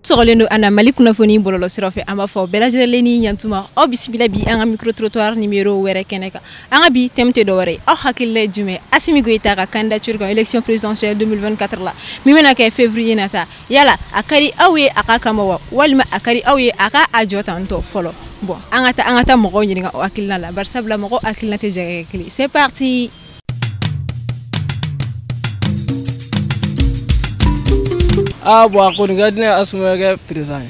Sɔgɔlen don an na Mali kunnafoni bɔlɔlɔ sira fɛ, an b'a fɔ bɛɛ lajɛlen ni ɲantuma. Aw bisimila bi an ka micro trottoir numéro wɛrɛ kɛnɛ kan. An ka bi thème tɛ dɔwɛrɛ ye, aw hakilila ye jumɛn Assimi Goïta ka candidature kan élection présidentielle 2024 la min bɛna kɛ février nata? Yala a ka di aw ye a ka kama wa, walima a ka di aw ye a ka a jɔ tantɔ fɔlɔ? Bon, an ka taa mɔgɔw ɲininka o hakilina la, bari sabula mɔgɔw hakilina tɛ jɛ ka kɛ kelen. C'est parti. Ah bon, a kɔni ka di ne ye Assimi ka kɛ président ye,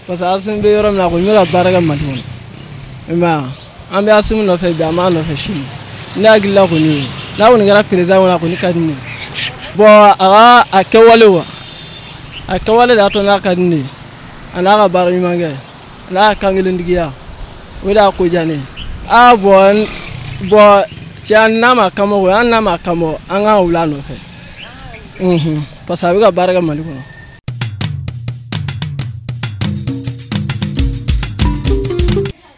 parce que Assimi bɛ yɔrɔ min na, a kɔni bɛ ka baara kɛ Mali kɔnɔ. I m'a ye, an bɛ Assimi nɔfɛ bi, an b'a nɔfɛ sini. Ne hakilila kɔni ye, n'a kɔni kɛra président kɔni, a kɔni ka di ne ye. Bon, a ka a kɛwale wa, a kɛwale de y'a to n'a ka di ne ye, a n'a ka baara ɲuman kɛ, a n'a ka kankelentigiya, o de y'a ko diya ne ye. Ah bon, bon tiɲɛ, n'a ma kama o, hali n'a ma kama, an kan ka wuli a nɔfɛ. Parce que a bɛ ka baara kɛ Mali kɔnɔ.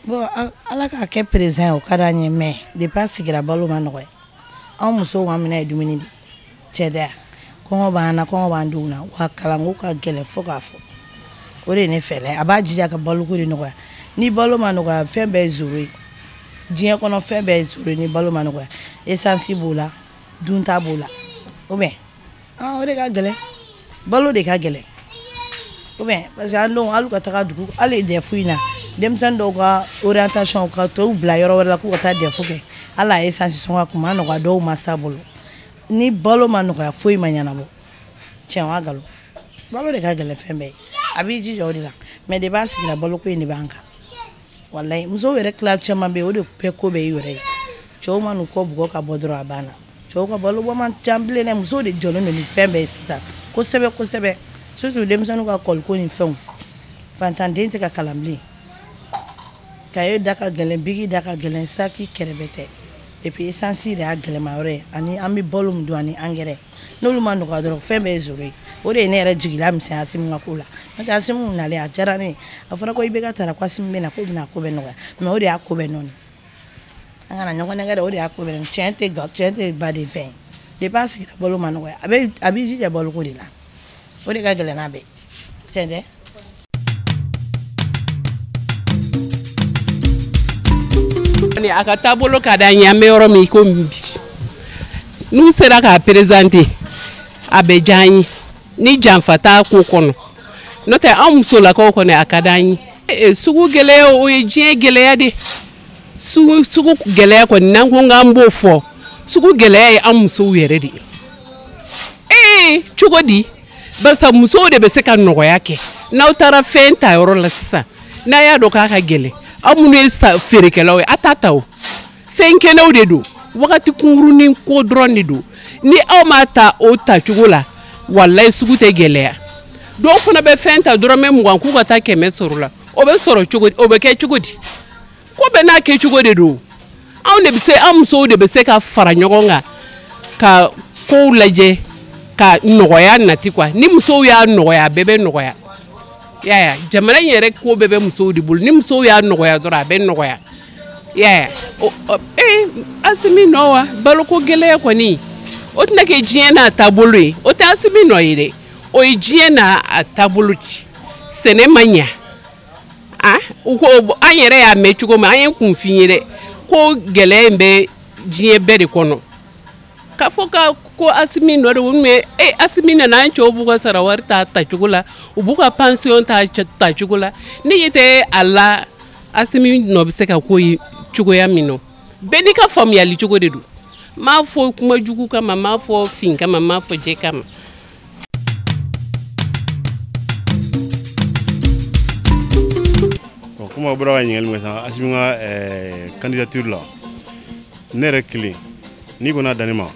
Bon, Ala k'a kɛ président ye, o ka d'an ye, mais depuis a sigira, balo ma nɔgɔya. Anw musow ka minɛ ye dumuni de cɛ tɛ, kɔngɔ b'an na, kɔngɔ b'an denw na, wa kalanko ka gɛlɛn fo k'a fɔ. O de ye ne fɛla ye. A b'a jija ka baloko de nɔgɔya. Ni balo ma nɔgɔya, fɛn bɛɛ ye zéro ye diɲɛ kɔnɔ, fɛn bɛɛ ye zéro ye ni balo ma nɔgɔya. Essence b'o la, dunta b'o la, ou bien ah, o de ka gɛlɛn, balo de ka gɛlɛn, ou bien parce que an denw hali ka taga dugu, hali DEF in na, denmisɛnnin dɔw ka orientation ka t'u bila yɔrɔ wɛrɛ la k'u ka taa DEF kɛ, hali a essence sɔngɔ kun ma nɔgɔya dɔw masa bolo. Ni balo ma nɔgɔya, foyi ma ɲɛnabɔ. Tiɲɛ wa nkalon? Balo de ka gɛlɛn fɛn bɛɛ ye. A b'i jija o de la, mais depuis a sigira, baloko in de b'an kan. Walayi, musow yɛrɛ tila caman bɛ yen, o de bɛɛ ko bɛɛ y'i yɛrɛ ye. Cɛw ma n'u kɔ bugɔ ka bɔ dɔrɔn, a banna. Cɛw ka balo bɔ man ca bilen dɛ, musow de jɔlen don ni fɛn bɛɛ ye sisan kosɛbɛ kosɛbɛ, surtout denmisɛnninw ka kɔliko ni fɛnw. Fantanden tɛ ka kalan bilen, kaye da ka gɛlɛn, biki da ka gɛlɛn, saki kɛrɛfɛ tɛ. Et puis essence de y'a gɛlɛma yɔrɔ ye, ani an bɛ balo min dun, ani angɛrɛ, n'olu ma nɔgɔya dɔrɔn, fɛn bɛɛ ye zéro ye. O de ye ne yɛrɛ jigila misɛnya Assimi ka ko la. N'o tɛ, Assimi nalen, a diyara ne ye. A fɔra ko i bɛ ka taara ko Assimi bɛ na, k'o bɛna ko bɛɛ nɔgɔya, mais o de y'a ko bɛɛ nɔɔni. An kana ɲɔgɔn nɛgɛ dɛ, o de y'a ko bɛɛ nɔɔni. Tiɲɛ tɛ, tiɲɛ tɛ baden fɛn ye. Depuis a sigira, balo ma nɔgɔya. A b'i jija baloko de la, o de ka gɛlɛn n'a bɛɛ, tiɲɛ tɛ? A ka taabolo ka d'an ye. An bɛ yɔrɔ min i ko bi, n'u sera k'a présenter, a bɛ diya an ye, ni janfa t'a ko kɔnɔ. N'o tɛ, anw musolakaw kɔni, a ka d'an ye. Sugu gɛlɛya, o ye diɲɛ gɛlɛya de. Sugu gɛlɛya kɔni, n'an ko k'an b'o fɔ, sugu gɛlɛya ye an musow yɛrɛ de ye. Ee, cogo di? Barisa musow de bɛ se ka nɔgɔya kɛ. N'aw taara fɛn ta yɔrɔ la sisan, n'a y'a dɔn k'a ka gɛlɛn, aw minnu ye feerekɛlaw ye, a t'a ta. O fɛn kɛnɛw de don, wagati kunkurunin ko dɔrɔn de don. Ni aw m'a ta o tacogo la, walayi, sugu tɛ gɛlɛya. Dɔw fana bɛ fɛn ta dɔrɔmɛ 20 k'u ka taa 100 sɔrɔ la. O bɛ sɔrɔ cogo di? O bɛ kɛ cogo di? Ko bɛɛ n'a kɛcogo de don. Anw de bɛ se, an musow de bɛ se ka fara ɲɔgɔn kan ka kow lajɛ ka nɔgɔya nati quoi. Ni musow y'a nɔgɔya, a bɛɛ bɛ nɔgɔya. Y'a ye, jamana in yɛrɛ ko bɛɛ bɛ musow de bolo. Ni musow y'a nɔgɔya dɔrɔn, a bɛ nɔgɔya. Y'a ye, ee, Assimi nɔ wa, baloko gɛlɛya kɔni, o tɛna kɛ diɲɛ n'a taabolo ye. O tɛ Assimi nɔ ye dɛ, o ye diɲɛ n'a a taabolo di. Sɛnɛ ma ɲa. Ah, u ko an yɛrɛ y'a mɛn cogo min, an ye kunfin ye dɛ, ko gɛlɛya in bɛ diɲɛ bɛɛ de kɔnɔ. K'a fɔ ka ko Assimi nɔ de, mais e Assimi nana, an cɛw b'u ka sara wari ta tacogo la, u b'u ka pension ta tacogo la. Ne ɲɛ tɛ a la Assimi nɔ bɛ se ka ko ye cogoya min na. Bɛɛ n'i ka faamuyali cogo de don. N m'a fɔ kuma jugu kama, n m'a fɔ fin kama, n m'a fɔ jɛ kama. Komi aw bɔra ka ɲininkali min kɛ sisan Assimi ka candidature la, ne yɛrɛ kelen, n'i kɔni y'a dan ne ma,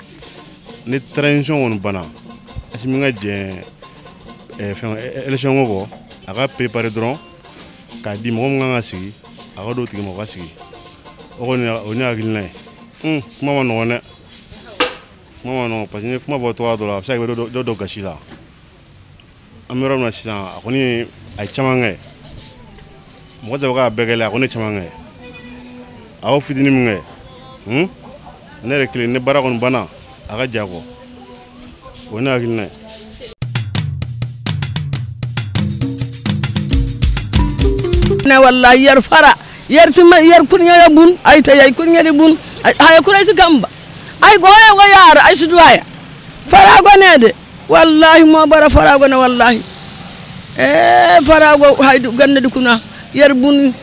ni transition kɔni banna, Assimi ka jɛn fɛn élection ko kɔ, a ka préparer dɔrɔn k'a di mɔgɔ min kan ka sigi, a ka d'o tigi ma, o ka sigi. O kɔni, o ye ne hakilina ye. Kuma ma nɔgɔn dɛ, kuma ma nɔgɔn, parce que ni kuma fɔ cogoya dɔ la, a bɛ se ka kɛ i bɛ dɔ dɔ gasi la. An bɛ yɔrɔ min na sisan, a kɔni a ye caman kɛ, mɔgɔ saba k'a bɛɛ kɛ la, a kɔni ye caman kɛ. A y'o fitinin min kɛ, ne yɛrɛ kelen ni baara kɔni banna a ka jɛ a kɔ, o ye ne hakilina ye. Na wallahi yar fara yar tima yar kunya ya bun ay ta yay kunya di bun ay kunya si kamba ay goya go yar ay su duaya fara go nede wallahi mo bara fara go na wallahi fara go haydu ganna di kuna yar bun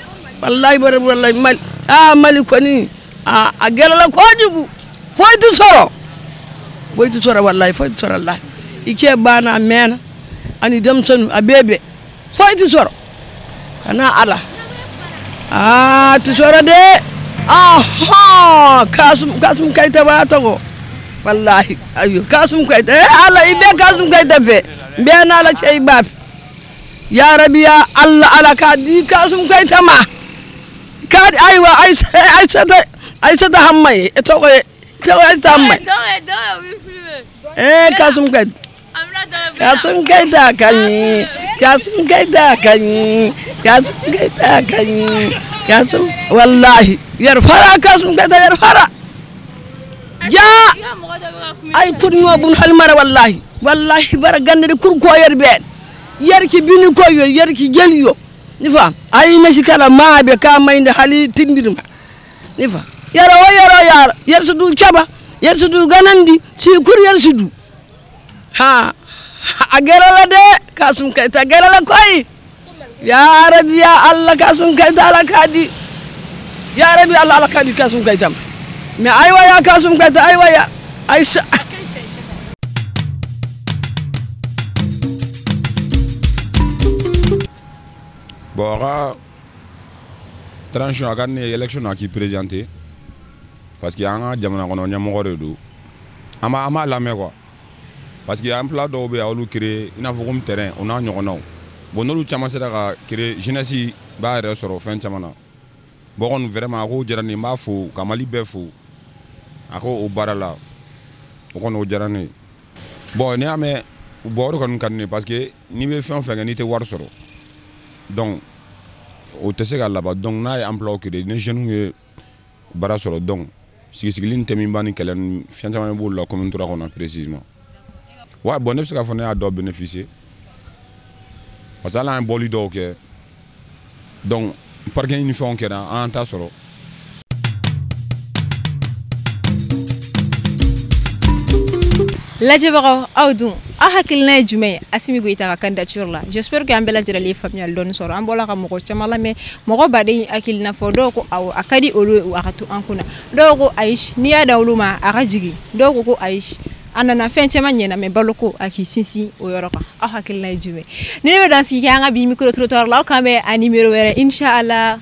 wallahi bara wallahi mal a mali ko ni a gelala ko jugu foytu soro wallahi foytu soro wallahi ike bana mena ani dem sonu a bebe foytu soro kana ala ah tu soro de aha kasum kayta ba tago wallahi ayo kasum kayta ala ibe kasum kayta fe be na ala cey baf ya rabbi ya allah ala ka di kasum kayta ma ka aywa ay sata hammay e to ko ay sata hammay kasum kayta kasum kayta kanyi kasum kayta kanyi kasum kayta kanyi kasum wallahi yar fara kasum kayta yar fara ja ay kunno bun halmara wallahi wallahi bara gande kur ko yar be yar ki bini ko yo yar ki geliyo ni fa ay na shikala ma be ka mainde hali tindirma ni fa yara o yara yara yar su du chaba yar su du ganandi si kur yar su du ha a gerala de kasum kayta gerala koy ya rabbi ya allah kasum kayta ala kadi ya rabbi allah ala kadi kasum kayta mais aywa ya kasum kayta aywa ya ay bon ka transition a ka ne élection a k'i présenter parce que an ka jamana kɔnɔ ɲɛmɔgɔ de don an b'a lamɛn quoi. Parce que emploi dɔw bɛ yen a y'olu créer i n'a fɔ comme terrain o n'a ɲɔgɔnnaw bon n'olu caman sera ka créer jeunesse b'a yɛrɛ sɔrɔ fɛn caman na bon kɔni vraiment a ko diyara ne ye n b'a fo ka Mali bɛɛ fo a ko o baara la o kɔni o diyara ne ye bon n'i y'a mɛn bon o de kɔni ka di ne ye parce que n'i bɛ fɛn o fɛn kɛ n'i tɛ wari sɔrɔ donc o tɛ se ka laban donc n'a ye emploi créer ni jeunes ye baara sɔrɔ donc sigisigili ni tɛmɛba ni kɛlɛ ni fɛn caman b'olu la commune 3 kɔnɔ précisément. Ouais, bon, ne bɛ se k'a fɔ ne y'a dɔ bénéficier parce que hali an ye bɔli dɔw kɛ donc parking ni fɛnw kɛra an t'a sɔrɔ. Lajɛbagaw aw dun aw hakilina ye jumɛn ye Assimi Goïta ka candidature la? J'espère que an bɛɛ lajɛlen ye faamuyali dɔɔni sɔrɔ. An bɔla ka mɔgɔ caman lamɛn, mɔgɔ baden hakilina fɔ. Dɔw ko awɔ a ka di olu ye a ka to an kunna, dɔw ko ayi n'i y'a da olu ma a ka jigin, dɔw ko ko ayi a nana fɛn caman ɲɛna mɛ baloko a k'i sinsin o yɔrɔ kan. Aw hakilina ye jumɛn? Ni ne bɛ dan sigi kɛ an ka bi micro trottoir la, aw kan bɛ a numéro wɛrɛ inshallah.